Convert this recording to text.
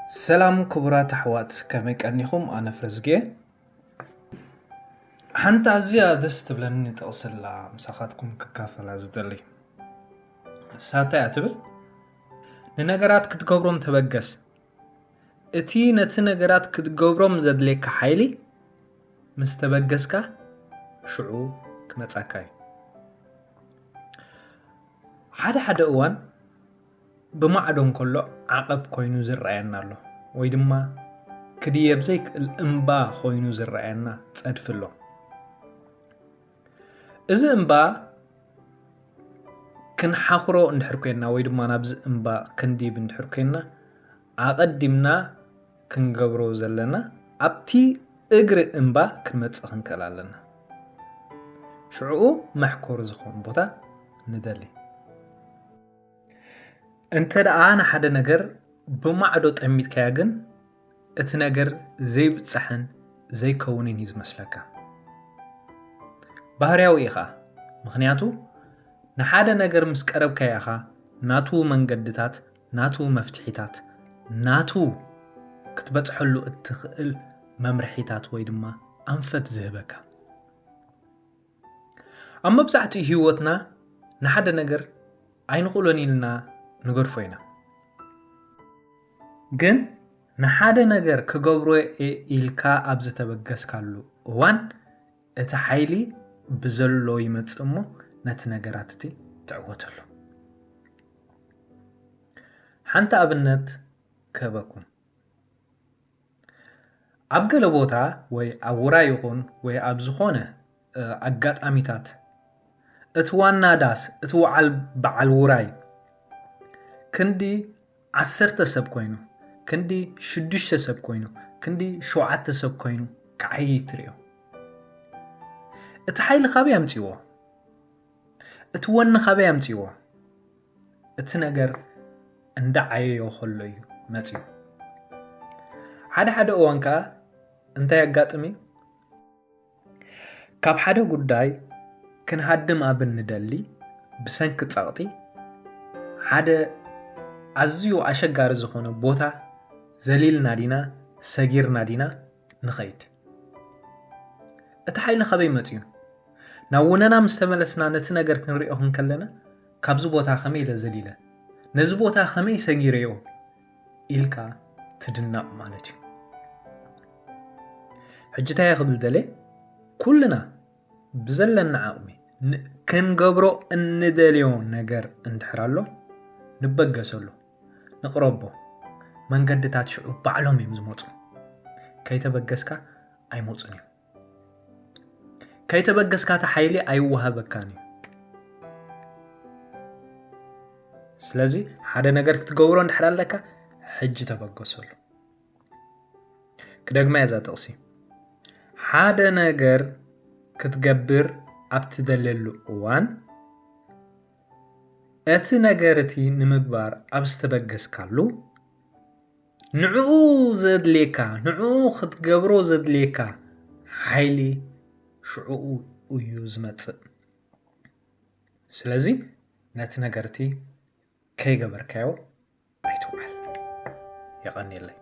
ሰላም ክቡራት ኣሕዋት፣ ከመይ ቀኒኹም? ኣነ ፍረዝጌ። ሓንቲ ኣዝያ ደስ ትብለኒ ጥቕስላ ምሳኻትኩም ክካፈላ ዝደሊ። ሳታይ እያ ትብል፣ "ንነገራት ክትገብሮም ተበገስ። እቲ ነቲ ነገራት ክትገብሮም ዘድልየካ ሓይሊ ምስ ተበገስካ፣ ሽዑ ክመጻካ እዩ።" ሓደ ሓደ እዋን ብማዕዶ እንከሎ ዓቐብ ኮይኑ ዝረኣየና ኣሎ፣ ወይ ድማ ክድየብ ዘይክእል እምባ ኮይኑ ዝረኣየና ጸድፊ ኣሎ። እዚ እምባ ክንሓኽሮ እንድሕር ኮይንና፣ ወይ ድማ ናብዚ እምባ ክንድይብ እንድሕር ኮይንና፣ ኣቐዲምና ክንገብሮ ዘለና ኣብቲ እግሪ እምባ ክንመጽእ ክንክእል ኣለና። ሽዕኡ መሕኮሪ ዝኾን ቦታ ንደሊ። እንተ ደኣ ንሓደ ነገር ብማዕዶ ጠሚትካያ ግን፣ እቲ ነገር ዘይብጻሕን ዘይከውንን እዩ ዝመስለካ። ባህርያዊ እዩ ኸኣ፣ ምኽንያቱ ንሓደ ነገር ምስ ቀረብካዮ ኢኻ ናቱ መንገድታት፣ ናቱ መፍትሒታት፣ ናቱ ክትበጽሐሉ እትኽእል መምርሒታት ወይ ድማ ኣንፈት ዝህበካ። ኣብ መብዛሕትኡ ህይወትና ንሓደ ነገር ኣይንኽእሎን ኢልና ንገድፎ ኢና። ግን ንሓደ ነገር ክገብሮ እየ ኢልካ ኣብ ዝተበገስካሉ እዋን፣ እቲ ሓይሊ ብዘሎ ይመጽእ እሞ ነቲ ነገራት እቲ ትዕወተሉ። ሓንቲ ኣብነት ክህበኩም። ኣብ ገለ ቦታ ወይ ኣብ ውራይ ይኹን ወይ ኣብ ዝኾነ፣ እ፣ ኣጋጣሚታት፣ እቲ ዋና ዳስ፣ እቲ ወዓል በዓል ውራይ ክንዲ ዓሰርተ ሰብ ኮይኑ፣ ክንዲ ሽዱሽተ ሰብ ኮይኑ፣ ክንዲ ሸውዓተ ሰብ ኮይኑ ክዓይይ ትርእዮ። እቲ ሓይሊ ካበይ ኣምጺዎ? እቲ ወኒ ካበይ ኣምጺዎ? እቲ ነገር እንዳዓየዮ ከሎ እዩ መጺኡ። ሓደ ሓደ እዋን ከኣ እንታይ የጋጥም እዩ? ካብ ሓደ ጉዳይ ክንሃድም ኣብ እንደሊ፣ ብሰንኪ ጸቕጢ ሓደ ኣዝዩ ኣሸጋሪ ዝኾነ ቦታ ዘሊልና ዲና፣ ሰጊርና ዲና ንኸይድ? እቲ ሓይሊ ካበይ መጺኡ? ናብ ውነና ምስ ተመለስና ነቲ ነገር ክንሪኦ ክንከለና፣ "ካብዚ ቦታ ከመይ ኢለ ዘሊለ? ነዚ ቦታ ከመይ ሰጊረዮ?" ኢልካ ትድነቕ ማለት እዩ። ሕጂ እንታይ እየ ክብል ደልየ? ኩልና ብዘለና ዓቕሚ ን-፣ ክንገብሮ እንደልዮ ነገር እንድሕር ኣሎ፣ ንበገሰሉ፣ ንቕረቦ። መንገድታት ሽዑ ባዕሎም እዮም ዝመጹ። ከይተበገስካ ኣይመጹን እዮም። ከይተበገስካ እቲ ሓይሊ ኣይወሃበካን እዩ። ስለዚ ሓደ ነገር ክትገብሮ እንድሕር ኣለካ፣ ሕጂ ተበገሰሉ። ክደግማ እየ እዛ ጥቕሲ። ሓደ ነገር ክትገብር ኣብ ትደልየሉ እዋን፣ እቲ ነገር እቲ ንምግባር ኣብ ዝተበገስካሉ፣ ንዕኡ ዘድልየካ፣ ንዕኡ ክትገብሮ ዘድልየካ ሓይሊ ሽዕኡ እዩ ዝመጽእ። ስለዚ ነቲ ነገር እቲ ከይገበርካዮ ኣይትውዓል። የቐንየለይ።